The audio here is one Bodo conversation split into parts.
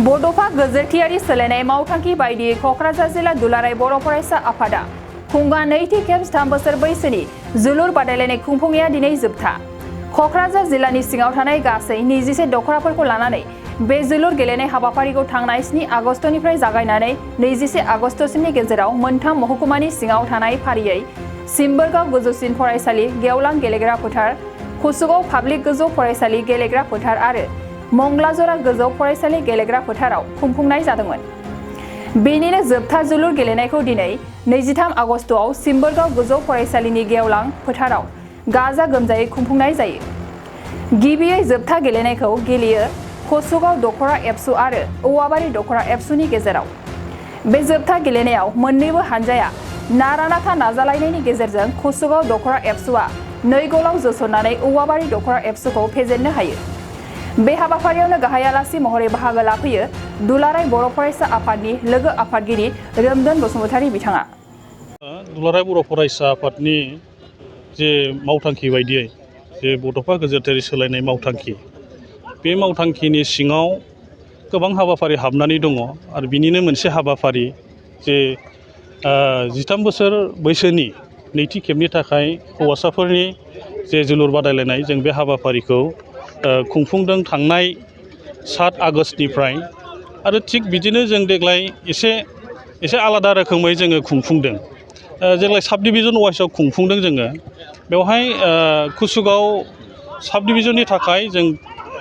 बड'फा गेजेरथियारि सोलायनाय मावथांखि बायदियै क'क्राझार जिल्ला दुलाराय बर' फरायसा आफादा खुंगा नैथि खेब 3 बोसोर बैसोनि जोलुर बादायलायनाय खुंफुंनाया दिनै जोबथा। क'क्राझार जिल्लानि सिङाव थानाय गासै 24 दख'राफोरखौ लानानै बे जोलुर गेलेनाय हाबाफारिखौ थांनाय 7 आगस्तनिफ्राय जागायनानै 21 आगस्तसिमनि गेजेराव मोनथाम महकुमानि सिङाव थानाय फारियै सिम्बोरगाव गोजौसिन फरायसालि, गेवलां गेलेग्रा फोथार, कुसुगाव पाब्लिक गोजौ फरायसालि गेलेग्रा फोथार आरो मंगलाजरा गोजौ फरायसालि गेलेग्रा फोथाराव खुंफुंनाय जादोंमोन। बेनिनो जोबथा जोलुर गेलेनायखौ दिनै 23 आगस्तआव सिम्बोरगाव गोजौ फरायसालिनि गेवलां फोथाराव गाजा गोमजायै खुंफुंनाय जायो। गिबियै जोबथा गेलेनायखौ गेलेयो कुसुगाव दख'रा एबसु आरो औवाबारि दख'रा एबसुनि गेजेराव। बे जोबथा गेलेनायाव मोन्नैबो हानजाया नारा-नाथा नाजालायनायनि गेजेरजों कुसुगाव दख'रा एबसुआ 2 गलाव जोसननानै औवाबारि दख'रा एबसुखौ फेजेननो हायो। बे हाबाफारियावनो गाहाय आलासि महरै बाहागो लाफैयो दुलाराय बर' फरायसा आफादनि लोगो आफादगिरि रोमदोन बसुमतारी बिथाङा। दुलाराय बर' फरायसा आफादनि जे मावथांखि बायदियै जे बड'फा गेजेरथियारि सोलायनाय मावथांखि, बे मावथांखिनि सिङाव गोबां हाबाफारि हाबनानै दङ आरो बिनिनो मोनसे हाबाफारि जे 13 बोसोर बैसोनि नैथि खेबनि थाखाय हौवासाफोरनि जे जोलुर बादायलायनाय, जों बे हाबाफारिखौ खुंफुंदों थांनाय 7 आगस्तनिफ्राय आरो थिग बिदिनो जों देग्लाय एसे आलादा रोखोमै जोङो खुंफुंदों। देग्लाय साब डिभिजन वाइसआव खुंफुंदों जोङो। बेवहाय कुसुगाव साब डिभिजननि थाखाय जों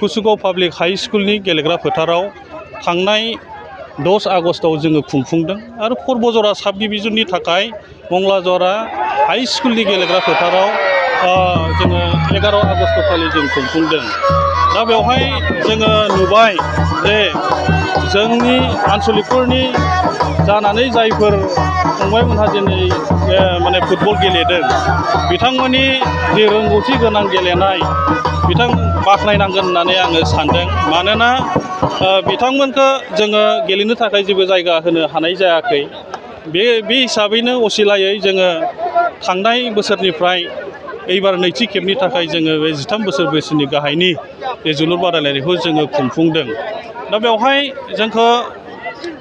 कुसुगाव पाब्लिक हाइ स्कुलनि गेलेग्रा फोथाराव थांनाय 10 आगस्तआव जोङो खुंफुंदों आरो परबजरा साब डिभिजननि थाखाय मंगलाजरा हाइ स्कुलनि गेलेग्रा फोथाराव जोङो 11 आगस्तखालि जों खुंफुंदों। दा बेवहाय जोङो नुबाय जे जोंनि आन्सलिकफोरनि जानानै जायफोर फंबायमोनहा दिनै माने फुटबल गेलेदों, बिथांमोननि जे रोंगौथि गोनां गेलेनाय बाख्नायनांगोन होननानै आङो सानदों। मानोना बिथांमोनखौ जोङो गेलेनो थाखाय जेबो जायगा होनो हानाय जायाखै। बे हिसाबैनो असिलायै जोङो थांनाय बोसोरनिफ्राय एबार नैथि खेबनि थाखाय जोङो बे 13 बोसोर बैसोनि गाहायनि बे जोलुर बादायलायनायखौ जोङो खुंफुंदों। दा बेवहाय जोंखौ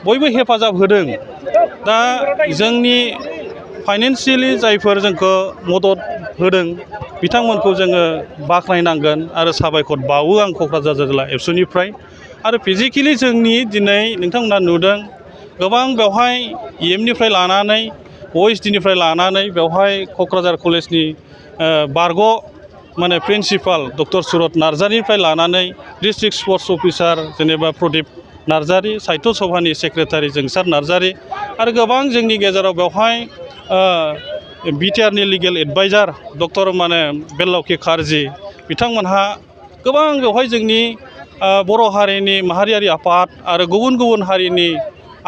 बयबो हेफाजाब होदों। दा जोंनि फाइनेन्सियेलि जायफोर जोंखौ मदद होदों, बिथांमोनखौ जोङो बाख्नायनांगोन आरो साबायखर बावो आं क'क्राझार जिल्ला एबसुनिफ्राय। आरो फिजिकेलि जोंनि दिनै नोंथांमोना नुदों गोबां बेवहाय EMनिफ्राय लानानै OSDनिफ्राय लानानै बेवहाय क'क्राझार कलेजनि बारग' माने प्रिन्सिपाल डक्टर सुरत नार्जारिनिफ्राय लानानै डिस्ट्रिक्ट स्पर्ट्स अफिसार जेनेबा प्रदीप नार्जारि, साहित्य सभानि सेक्रेटारि जोंसार नार्जारि आरो गोबां जोंनि गेजेराव बेवहाय बिटिआरनि लिगेल एडभाइजार डक्टर बेल्लावखि खारजि, बिथांमोनहा गोबां बेवहाय जोंनि बर' हारिनि माहारियारि आफाद आरो गुबुन गुबुन हारिनि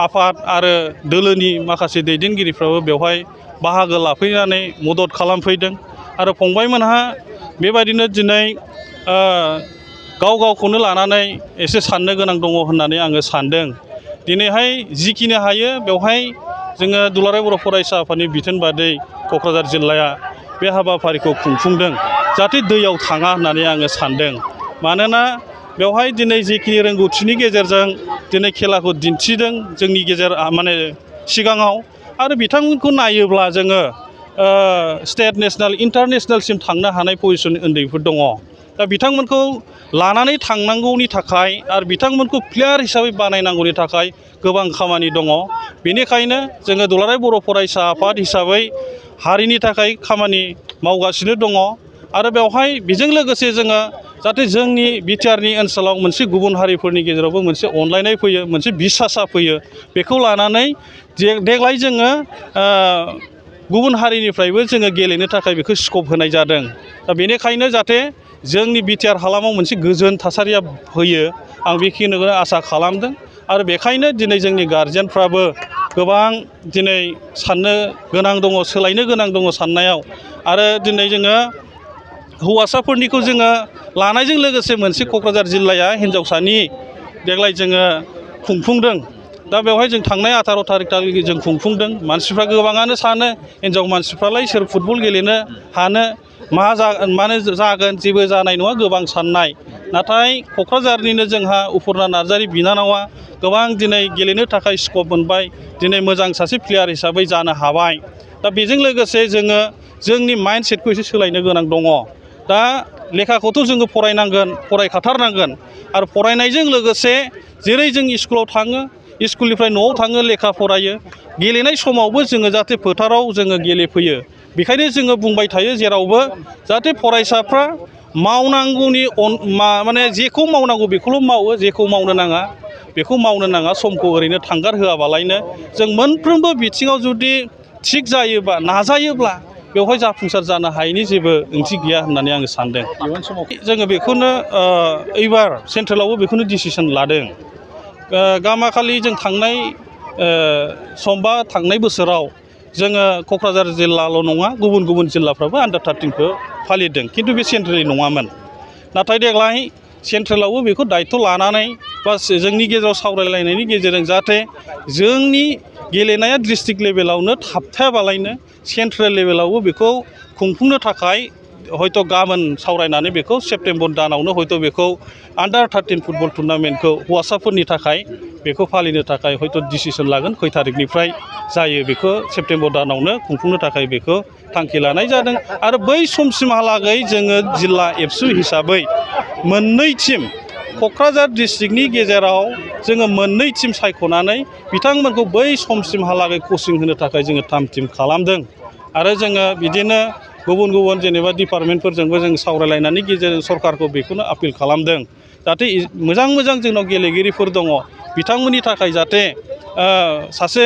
आफाद आरो दोलोनि माखासे दैदेनगिरिफ्राबो बेवहाय बाहागो लाफैनानै मदद खालामफैदों। आरो फंबायमोनहा बेबायदिनो दिनै गावखौनो लानानै एसे साननो गोनां दङ होननानै आङो सानदों। दिनैहाय जिखिनि हायो बेवहाय जोङो दुलाराय बर' फरायसा आफादनि बिथोन बादै क'क्राझार जिल्लाया बे हाबाफारिखौ खुंफुंदों जाहाथे दैयाव थाङा होननानै आङो सानदों। मानोना बेवहाय दिनै जिखिनि रोंगौथिनि गेजेरजों दिनै खेलाखौ दिन्थिदों जोंनि सिगाङाव, आरो बिथांमोनखौ नायोब्ला जोङो स्टेट नेसनेल इन्टारनेसनेलसिम थांनो हानाय पजिसननि उन्दैफोर दङ। दा बिथांमोनखौ लानानै थांनांगौनि थाखाय आरो बिथांमोनखौ प्लेयार हिसाबै बानायनांगौनि थाखाय गोबां खामानि दङ। बेनिखायनो जोङो दुलाराय बर' फरायसा आफाद हिसाबै हारिनि थाखाय खामानि मावगासिनो दङ। आरो बेवहाय बेजों लोगोसे जोङो जाहाथे जोंनि बिटिआरनि ओनसोलाव मोनसे गुबुन हारिफोरनि गेजेरावबो मोनसे अनलायनाय फैयो, मोनसे बिसासा फैयो, बेखौ लानानै देग्लाय जोङो गुबुन हारिनिफ्रायबो जोङो गेलेनो थाखाय बेखौ स्कप होनाय जादों। दा बेनिखायनो जाहाथे जोंनि बिटिआर हालामाव मोनसे गोजोन थासारिया फैयो, आं बेखिनिखौनो आसा खालामदों। आरो बेखायनो दिनै जोंनि गारजेनफ्राबो गोबां दिनै साननो गोनां दङ, सोलायनो गोनां दङ साननायाव। आरो दिनै जोङो हौवासाफोरनिखौ जोङो लानायजों लोगोसे मोनसे क'क्राझार जिल्लाया हिन्जावसानि देग्लाय जोङो खुंफुंदों। दा बेवहाय जों थांनाय 18 थारिख खालि जों खुंफुंदों मानसिफ्रा गोबाङानो सानो हिन्जाव मानसिफ्रालाय सोर फुटबल गेलेनो हानो मानो जागोन जेबो जानाय नङा गोबां साननाय नाथाय क'क्राझारनिनो जोंहा उफुर्ना नार्जारी बिनानावा गोबां दिनै गेलेनो थाखाय स्कप मोनबाय दिनै मोजां सासे प्लेयार हिसाबै जानो हाबाय दा बेजों लोगोसे जोङो जोंनि माइन्डसेटखौ एसे सोलायनो गोनां दङ दा लेखाखौथ' जोङो फरायनांगोन फरायखाथारनांगोन आरो फरायनायजों लोगोसे जेरै जों स्कुलाव थाङो स्कुलनिफ्राय न'आव थाङो लेखा फरायो गेलेनाय समावबो जोङो जाहाथे फोथाराव जोङो गेलेफैयो बेखायनो जोङो बुंबाय थायो जेरावबो जाहाथे फरायसाफ्रा मावनांगौनि माने जेखौ मावनांगौ बेखौल' मावो जेखौ मावनो नाङा बेखौ मावनो नाङा समखौ ओरैनो थांगार होआबालायनो जों मोनफ्रोमबो बिथिङाव जुदि थिग जायोबा नाजायोब्ला बेवहाय जाफुंसार जानो हायैनि जेबो ओंथि गैया होननानै आङो सानदों जोङो बेखौनो एबार सेन्ट्रेलावबो बेखौनो डिसिसन लादों गामाखालि जों थांनाय समबा थांनाय बोसोराव जोङो क'क्राझार जिल्लाल' नङा गुबुन गुबुन जिल्लाफ्राबो आन्डार 13खौ फालिदों खिन्थु बे सेन्ट्रेलनि नङामोन नाथाय देग्लाय सेन्ट्रेलावबो बेखौ दायथ' लानानै बा जोंनि गेजेराव सावरायलायनायनि गेजेरजों जाहाथे जोंनि गेलेनाया डिस्ट्रिक्ट लेभेलावनो थाबथायाबालायनो सेन्ट्रेल लेभेलावबो बेखौ खुंफुंनो थाखाय हयथ' गाबोन सावरायनानै बेखौ सेप्तेम्बर दानावनो हयथ' बेखौ आन्डार 13 फुटबल टुर्नामेन्टखौ हौवासाफोरनि थाखाय बेखौ फालिनो थाखाय हयथ' डिसिसन लागोन खय थारिखनिफ्राय जायो बेखौ सेप्तेम्बर दानावनो खुंफुंनो थाखाय बेखौ थांखि लानाय जादों आरो बै समसिमहालागै जोङो जिल्ला एबसु हिसाबै मोननै टिम क'क्राझार डिस्ट्रिक्टनि गेजेराव जोङो मोननै टिम सायख'नानै बिथांमोनखौ बै समसिमहालागै कचिं होनो थाखाय जोङो 3 टिम खालामदों आरो जोङो बिदिनो गुबुन गुबुन जेनेबा डिपार्टमेन्टफोरजोंबो जों सावरायलायनायनि गेजेरजों सरकारखौ बेखौनो आपिल खालामदों जाहाथे मोजां मोजां जोंनाव गेलेगिरिफोर दङ बिथांमोननि थाखाय जाहाथे सासे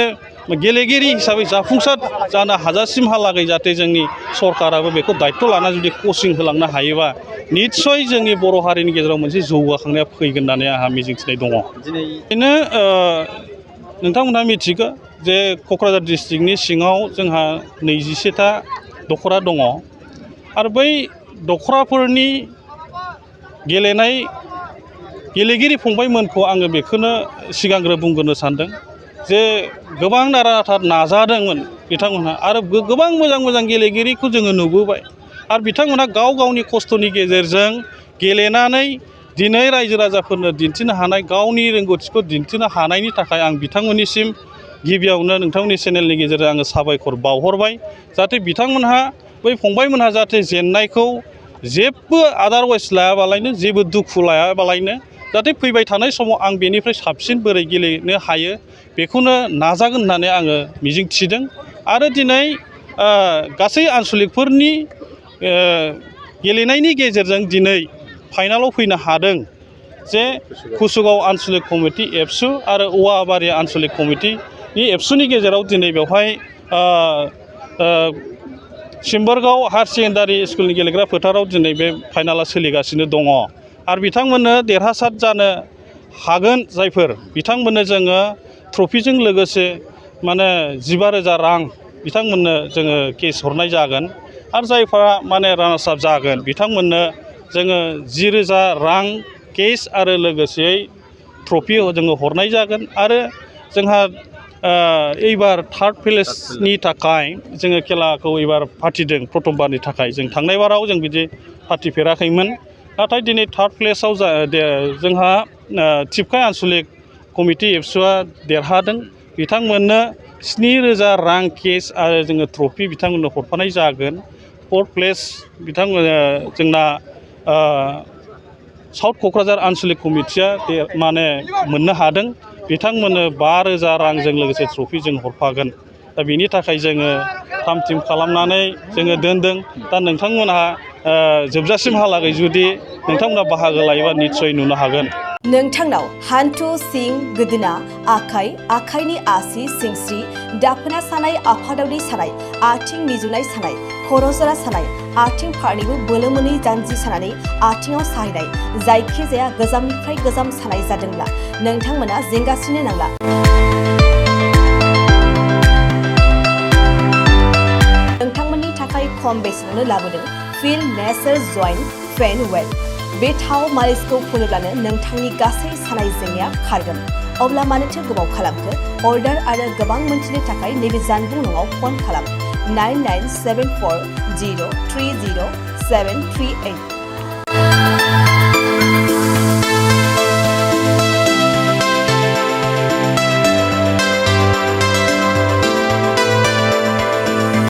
गेलेगिरि हिसाबै जाफुंसार जानो हाजासिमहालागै जाहाथे जोंनि सरकाराबो बेखौ दायथ' लाना जुदि कचिं होलांनो हायोबा निस्सय जोंनि बर' हारिनि गेजेराव मोनसे जौगाखांनाया फैगोन होननानै आंहा मिजिंथिनाय दङ बिदिनो नोंथांमोनहा मिथिगौ जे क'क्राझार डिस्ट्रिक्टनि सिङाव जोंहा 21था दख'रा दङ आरो बै दख'राफोरनि गेलेनाय गेलेगिरि फंबायमोनखौ आङो बेखौनो सिगांग्रो बुंग्रोनो सानदों जे गोबां नारानाथा नाजादोंमोन बिथांमोनहा आरो गोबां मोजां मोजां गेलेगिरिखौ जोङो नुबोबाय आरो बिथांमोनहा गाव गावनि खस्थ'नि गेजेरजों गेलेनानै दिनै रायजो राजाफोरनो दिन्थिनो हानाय गावनि रोंगौथिखौ दिन्थिनो हानायनि थाखाय आं बिथांमोननिसिम गिबियावनो नोंथांमोननि चेनेलनि गेजेरजों आङो साबायखर बावहरबाय जाहाथे बिथांमोनहा बै फंबायमोनहा जाहाथे जेननायखौ जेबो आदारवाइस लायाबालायनो जेबो दुखु लायाबालायनो जाहाथे फैबाय थानाय समाव आं बेनिफ्राय साबसिन बोरै गेलेनो हायो बेखौनो नाजागोन होननानै आङो मिजिंथिदों आरो दिनै गासै आनसलिकफोरनि गेलेनायनि गेजेरजों दिनै फाइनालाव फैनो हादों जे कुसुगाव आनसलिक कमिटि एबसु आरो औवाबारि आनसलिक कमिटिनि एबसुनि गेजेराव दिनै बेवहाय सिम्बोरगाव हायार सेकेन्डारि स्कुलनि गेलेग्रा फोथाराव दिनै बे फाइनाला सोलिगासिनो दङ आरो बिथांमोननो देरहासार जानो हागोन जायफोर बिथांमोननो जोङो ट्रफिजों लोगोसे माने 15,000 रां बिथांमोननो जोङो केस हरनाय जागोन आरो जायफोरा माने रानार्स आप जागोन बिथांमोननो जोङो 10,000 रां केस आरो लोगोसेयै ट्रफि जोङो हरनाय जागोन आरो जोंहा एबार थार्ड प्लेसनि थाखाय जोङो खेलाखौ एबार फाथिदों प्रथमबारनि थाखाय जों थांनाय बाराव जों बिदि फाथिफेराखैमोन नाथाय दिनै थार्ड प्लेसाव जोंहा थिपकाय आनसलिक कमिटि एबसुआ देरहादों बिथांमोननो 7,000 रां केस आरो जोङो ट्रफि बिथांमोननो हरफानाय जागोन फोर्थ प्लेस बिथांमोना जोंना साउथ क'क्राझार आनसलिक कमिटिया माने मोननो हादों बिथांमोननो 5,000 रांजों लोगोसे ट्रफि जों हरफागोन दा बिनि थाखाय जोङो 3 टिम खालामनानै जोङो दोनदों दा नोंथांमोनहा जोबजासिमहालागै जुदि नोंथांमोनहा बाहागो लायोबा निस्सय नुनो हागोन नोंथांनाव हान्थु सिं गोदोना आखाइनि आसि सिंस्रि दाफोना सानाय आफादावनि सानाय आथिं मिजुनाय सानाय खर' जरा सानाय आथिं फारनैबो बोलो मोनै जानजि सानानै आथिङाव साहैनाय जायखिजाया गोजामनिफ्राय गोजाम सानाय जादोंब्ला नोंथांमोना जिंगासिनो नांला नोंथांमोननि थाखाय खम बेसेनावनो लाबोदों फिल नेचार जइन्ट पेन वेल बे थाव मालिसखौ फुनोब्लानो नोंथांनि गासै सानाय जेंनाया खारगोन। अब्ला मानोथो गोबाव खालामखो? अर्डार आरो गोबां मोनथिनो थाखाय नैबे जानबुं नङाव फन खालाम 9974030738।